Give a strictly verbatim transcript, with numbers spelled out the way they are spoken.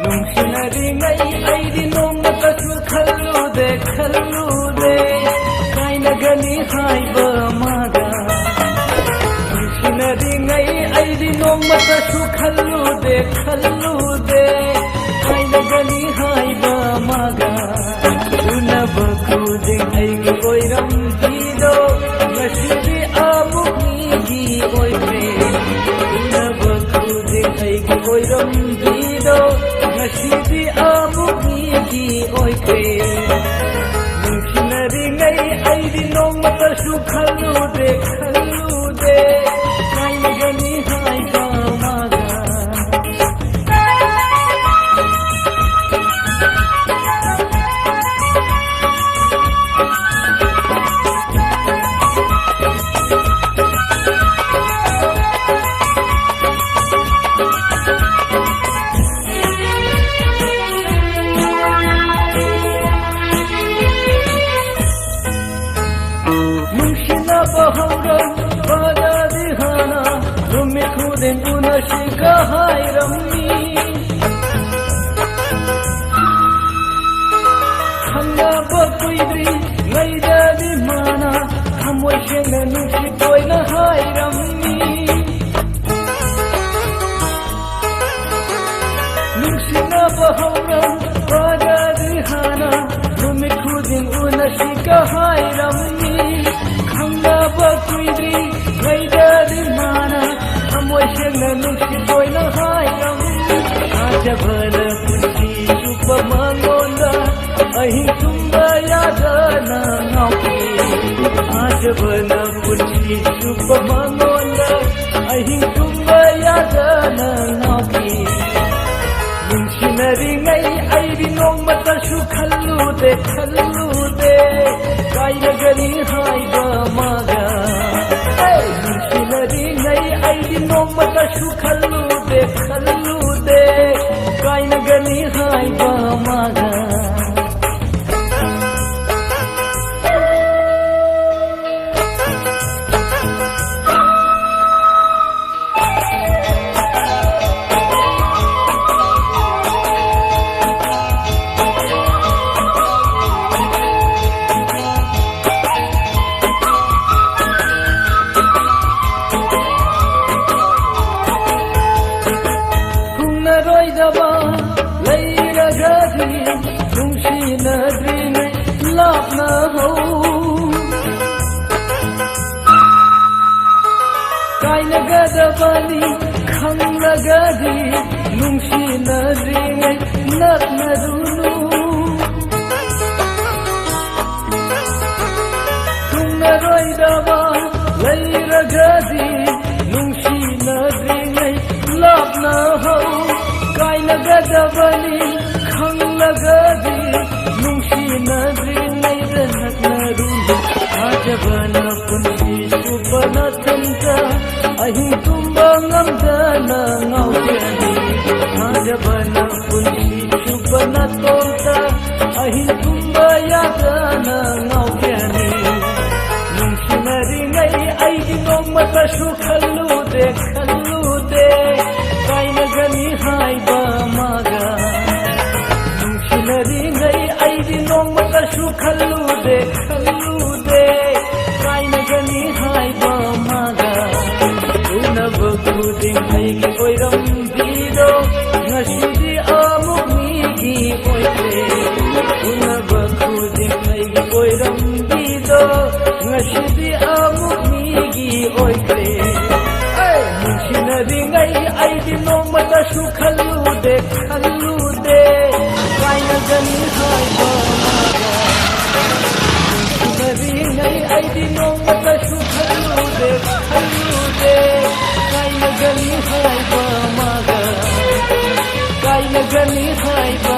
ꯅꯨꯡꯁꯤꯅꯔꯤꯉꯩ ꯑꯩꯗꯤ ꯅꯣꯡꯃꯇꯁꯨ ꯈꯜꯂꯨꯗꯦ, ꯈꯜꯂꯨꯗꯦ, ꯀꯥꯏꯅꯒꯅꯤ ꯍꯥꯏꯕ ꯃꯥꯒ꯫ ꯅꯨꯡꯁꯤꯅꯔꯤꯉꯩ ꯑꯩꯗꯤ ꯅꯣꯡꯃꯇꯁꯨ ꯈꯜꯂꯨꯗꯦ, ꯈꯜꯂꯨꯗꯦ, ꯀꯥꯏꯅꯒꯅꯤ ꯍꯥꯏꯕ ꯃꯥꯒ꯫ ꯎꯅꯕ ꯈꯨꯗꯤꯡ ꯑꯩꯒꯤ ꯑꯣꯏꯔꯝꯕꯤꯗꯣ ꯉꯁꯤꯗꯤ ꯑꯃꯨꯛ ꯃꯤꯒꯤ ꯑꯣꯏꯈ꯭ꯔꯦ꯫ ꯎꯅꯕ ꯈꯨꯗꯤꯡ ꯑꯩꯒꯤ ꯑꯣꯏꯔꯝꯕꯤꯗꯣ ꯉꯁꯤꯗꯤ ꯑꯃꯨꯛ ꯃꯤꯒꯤ ꯑꯣꯏꯈ꯭ꯔꯦ꯫ ꯅꯨꯡꯁꯤꯅꯔꯤꯉꯩ ꯑꯩꯗꯤ ꯅꯣꯡꯃꯇꯁꯨ ꯈꯜꯂꯨꯗꯦ, ꯈꯜꯂꯨꯗꯦ, ꯀꯥꯏꯅꯒꯅꯤ ꯍꯥꯏꯕ ꯃꯥꯒ꯫ ꯅꯨꯡꯁꯤꯅꯕ ꯍꯧꯔꯝꯕꯗꯗꯤ ꯍꯥꯟꯅ ꯅꯨꯃꯤꯠ ꯈꯨꯗꯤꯡ ꯎꯅꯁꯤꯒ ꯍꯥꯏꯔꯝꯃꯤ꯫ ꯈꯪꯅꯕ ꯀꯨꯏꯗ꯭ꯔꯤꯉꯩꯗꯗꯤ ꯃꯥꯅ ꯊꯃꯣꯏ ꯁꯦꯡꯅ ꯅꯨꯡꯁꯤꯕꯣꯏꯅ ꯍꯥꯏꯔꯝꯃꯤ꯫ ꯅꯨꯡꯁꯤꯅꯕ ꯍꯧꯔꯝꯕꯗꯗꯤ ꯍꯥꯟꯅ ꯅꯨꯃꯤꯠ ꯈꯨꯗꯤꯡ ꯎꯅꯁꯤꯒ ꯍꯥꯏꯔꯝꯃꯤ꯫ ꯈꯪꯅꯕ ꯀꯨꯏꯗ꯭ꯔꯤꯉꯩꯗꯗꯤ ꯃꯥꯅ ꯊꯃꯣꯏ ꯁꯦꯡꯅ ꯅꯨꯡꯁꯤꯕꯣꯏꯅ ꯍꯥꯏꯔꯝꯃꯤ꯫ ꯊꯥꯖꯕꯅ ꯄꯨꯟꯁꯤ ꯆꯨꯞꯄ ꯃꯉꯣꯟꯗ ꯑꯍꯤꯡ ꯇꯨꯝꯕ ꯌꯥꯗꯅ ꯉꯥꯎꯈꯤ꯫ ꯊꯥꯖꯕꯅ ꯄꯨꯟꯁꯤ ꯆꯨꯞꯄ ꯃꯉꯣꯟꯗ ꯑꯍꯤꯡ ꯇꯨꯝꯕ ꯌꯥꯗꯅ ꯉꯥꯎꯈꯤ꯫ ꯅꯨꯡꯁꯤꯅꯔꯤꯉꯩ ꯑꯩꯗꯤ ꯅꯣꯡꯃꯇꯁꯨ ꯈꯜꯂꯨꯗꯦ, ꯈꯜꯂꯨꯗꯦ, ꯀꯥꯏꯅꯒꯅꯤ ꯍꯥꯏꯕ ꯃꯥꯒ꯫ ꯍꯦ! ꯅꯨꯡꯁꯤꯅꯔꯤꯉꯩ ꯑꯩꯗꯤ ꯅꯣꯡꯃꯇꯁꯨ ꯈꯜꯂꯨꯗꯦ, ꯈꯜꯂꯨꯗꯦ꯫ ꯍꯥꯏꯕ ꯃꯥꯒ꯫ ꯊꯨꯡꯅꯔꯣꯏꯗꯕ ꯂꯩꯔꯒꯗꯤ ꯅꯨꯡꯁꯤꯅꯗ꯭ꯔꯤꯉꯩ ꯂꯥꯞꯅ ꯍꯧ꯫ ꯀꯥꯏꯅꯒꯗꯕꯅꯤ ꯈꯪꯂꯒꯗꯤ ꯅꯨꯡꯁꯤꯅꯗ꯭ꯔꯤꯉꯩ ꯅꯛꯅꯔꯨꯅꯨ꯫ ꯊꯨꯡꯅꯔꯣꯏꯗꯕ ꯂꯩꯔꯒꯗꯤ ꯅꯨꯡꯁꯤꯅꯗ꯭ꯔꯤꯉꯩ ꯂꯥꯞꯅ ꯍꯧ꯫ ꯀꯥꯏꯅꯒꯗꯕꯅꯤ ꯈꯪꯂꯒꯗꯤ ꯅꯨꯡꯁꯤꯅꯗ꯭ꯔꯤꯉꯩꯗ ꯅꯛꯅꯔꯨꯅꯨ꯫ ꯊꯥꯖꯕꯅ ꯄꯨꯟꯁꯤ ꯆꯨꯞꯄ ꯅꯊꯟꯇ ꯑꯍꯤꯡ ꯇꯨꯝꯕ ꯉꯝꯗꯅ ꯉꯥꯎꯖꯅꯤ꯫ ꯊꯥꯖꯕꯅ ꯄꯨꯟꯁꯤ ꯆꯨꯞꯄ ꯅꯇꯣꯝꯇ ꯑꯍꯤꯡ ꯇꯨꯝꯕ ꯌꯥꯗꯅ ꯉꯥꯎꯖꯅꯤ꯫ ꯅꯨꯡꯁꯤꯅꯔꯤꯉꯩ ꯑꯩꯗꯤ ꯅꯣꯡꯃꯇꯁꯨ ꯈꯜꯂꯨꯗꯦ, ꯈꯜꯂꯨꯗꯦ ꯀꯥꯏꯅꯒꯅꯤ ꯍꯥꯏꯕ ꯃꯥꯒ꯫ ꯅꯨꯡꯁꯤꯅꯔꯤꯉꯩ ꯑꯩꯗꯤ ꯅꯣꯡꯃꯇꯁꯨ ꯈꯜꯂꯨꯗꯦ, ꯈꯜꯂꯨꯗꯦ ꯀꯥꯏꯅꯒꯅꯤ ꯍꯥꯏꯕ ꯃꯥꯒ꯫ ꯎꯅꯕ ꯈꯨꯗꯤꯡ ꯑꯩꯒꯤ ꯑꯣꯏꯔꯝꯕꯤꯗꯣ ꯉꯁꯤꯗꯤ ꯑꯃꯨꯛ ꯃꯤꯒꯤ ꯑꯣꯏꯈ꯭ꯔꯦ꯫ ꯎꯅꯕ ꯈꯨꯗꯤꯡ ꯑꯩꯒꯤ ꯑꯣꯏꯔꯝꯕꯤꯗꯣ ꯉꯁꯤꯗꯤ ꯑꯃꯨꯛ ꯃꯤꯒꯤ ꯑꯣꯏꯈ꯭ꯔꯦ꯫ ꯍꯦ! ꯅꯨꯡꯁꯤꯅꯔꯤꯉꯩ ꯑꯩꯗꯤ ꯅꯣꯡꯃꯇꯁꯨ ꯈꯜꯂꯨꯗꯦ, ꯈꯜꯂꯨꯗꯦ ꯀꯥꯏꯅꯒꯅꯤ ꯍꯥꯏꯕ ꯃꯥꯒ꯫ ꯅꯨꯡꯁꯤꯅꯔꯤꯉꯩ ꯑꯩꯗꯤ ꯅꯣꯡꯃꯇꯁꯨ ꯈꯜꯂꯨꯗꯦ, ꯈꯜꯂꯨꯗꯦ ꯀꯥꯏꯅꯒꯅꯤ ꯍꯥꯏꯕ ꯃꯥꯒ꯫ ꯀꯥꯏꯅꯒꯅꯤ ꯍꯥꯏꯕ